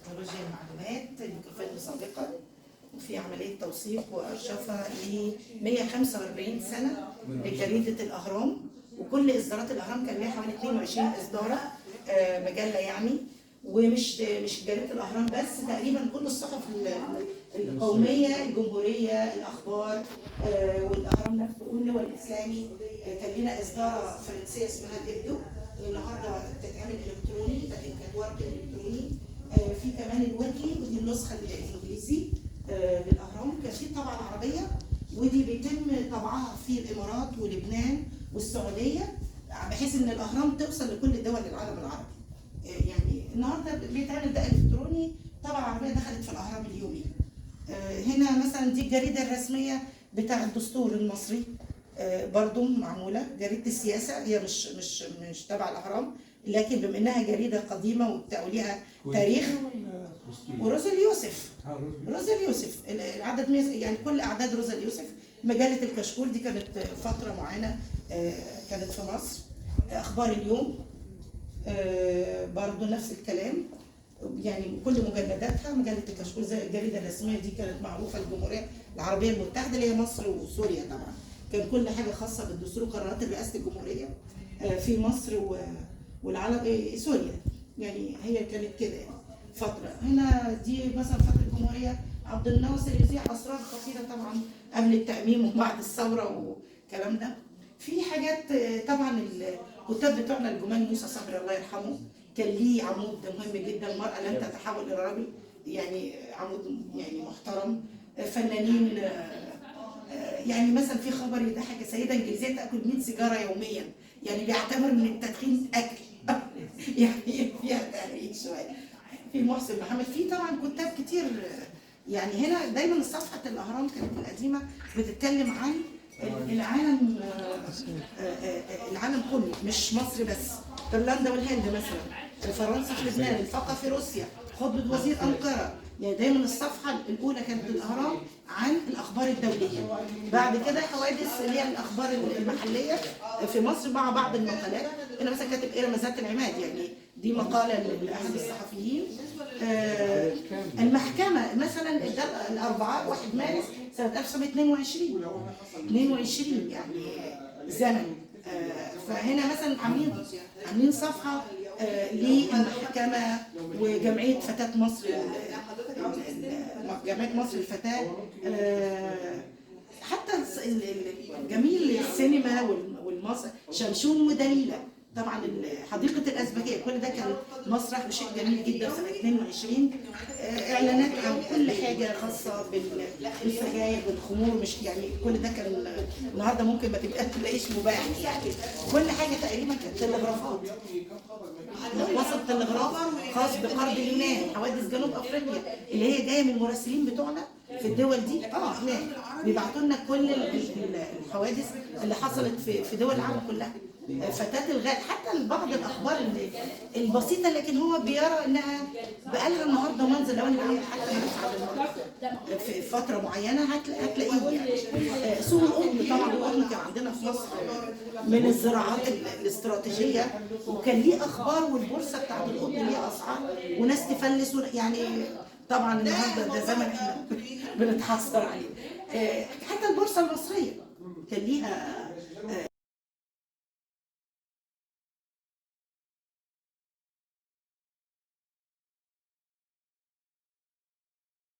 تكنولوجيا المعلومات الفيلم سابقا، وفي عملية توثيق وأرشفة ل 145 سنة لجريدة الأهرام، وكل إصدارات الأهرام كان ليها حوالي 22 إصدارة مجلة يعني، ومش مش جريدة الأهرام بس، تقريبا كل الصحف القومية، الجمهورية، الأخبار، والأهرام نفسه واللواء الإسلامي. كان لنا إصدارة فرنسية اسمها الإبدو، النهارده بتتعمل إلكتروني لكن كانت ورق إلكتروني. في كمان الويكلي، ودي النسخة الإنجليزي للأهرام. كان في طبعة عربية، ودي بيتم طبعها في الإمارات ولبنان والسعودية، بحيث إن الأهرام توصل لكل دول العالم العربي. يعني النهارده بيتعمل ده إلكتروني، طبعة عربية دخلت في الأهرام اليومي. هنا مثلا دي الجريدة الرسمية بتاع الدستور المصري، برضو معمولة. جريدة السياسة هي مش تبع الأهرام، لكن بما إنها جريدة قديمة وبتاع وليها تاريخ. وروز اليوسف، روز اليوسف العدد 100، يعني كل أعداد روز اليوسف. مجلة الكشكول دي كانت فترة معينة، كانت في مصر. أخبار اليوم برضو نفس الكلام، يعني كل مجلداتها. مجلة الكشكول زي الجريدة الرسمية دي كانت معروفة، الجمهورية العربية المتحدة اللي هي مصر وسوريا طبعا، كان كل حاجة خاصة بالدستور وقرارات رئاسة الجمهورية في مصر والعالم، سوريا، يعني هي كانت كده يعني فترة. هنا دي مثلا فترة الجمهورية، عبد الناصر يذيع أسرار خطيرة طبعا قبل التأميم وبعد الثورة والكلام ده. في حاجات طبعا الكتاب بتوعنا الجمال، موسى صبري الله يرحمه كان ليه عمود مهم جدا، المرأة لن تتحول إلى رجل، يعني عمود يعني محترم. فنانين، يعني مثلا في خبر يضحك، سيدة إنجليزية تأكل 100 سيجارة يوميا، يعني بيعتبر من التدخين أكل يعني فيها تهريج شوية. في محسن محمد، في طبعا كتاب كتير. يعني هنا دايما صفحة الأهرام كانت القديمة بتتكلم عن العالم، العالم كله مش مصر بس. ايرلندا والهند مثلا، فرنسا في لبنان، الفقه في روسيا، خطبة وزير أنقرة. يعني دايما الصفحة الأولى كانت الأهرام عن الأخبار الدولية، بعد كده حوادث اللي هي الأخبار المحلية في مصر مع بعض المقالات. أنا مثلا كاتب إرم ذات العماد، يعني دي مقالة لأحد الصحفيين. المحكمة مثلا ده الأربعاء 1 مارس سنة 1922، 22 يعني زمن. فهنا مثلا عاملين صفحة للمحكمة وجمعية فتاة مصر، جمعية مصر للفتاة. حتى الجميل السينما والمسرح، شمشون ودليلة طبعا، حديقة الأزبكية، كل ده كان مسرح وشيء جميل جدا سنة 22. إعلانات عن كل حاجة خاصة بالسجاير والخمور، مش يعني كل ده كان النهارده ممكن ما تبقى تلاقيش مباح، يعني كل حاجة تقريبا كانت تلغرافات. وصل تلغراف خاص بقرض اليونان، حوادث جنوب أفريقيا اللي هي جاية من المراسلين بتوعنا في الدول دي، هناك بيبعتوا لنا كل الحوادث اللي حصلت في دول العالم كلها. فتاة الغاء، حتى بعض الأخبار اللي البسيطة لكن هو بيرى إنها بقالها النهارده منظر. لو أنا بعمل حتى ملف على في فترة معينة هتلاقيه يعني. سوق القطن طبعا، القطن كان عندنا في مصر من الزراعات الاستراتيجية، وكان ليه أخبار، والبورصة بتاعت القطن ليها أسعار وناس تفلس، يعني طبعا النهارده ده زمن احنا بنتحسر عليه. حتى البورصة المصرية كان ليها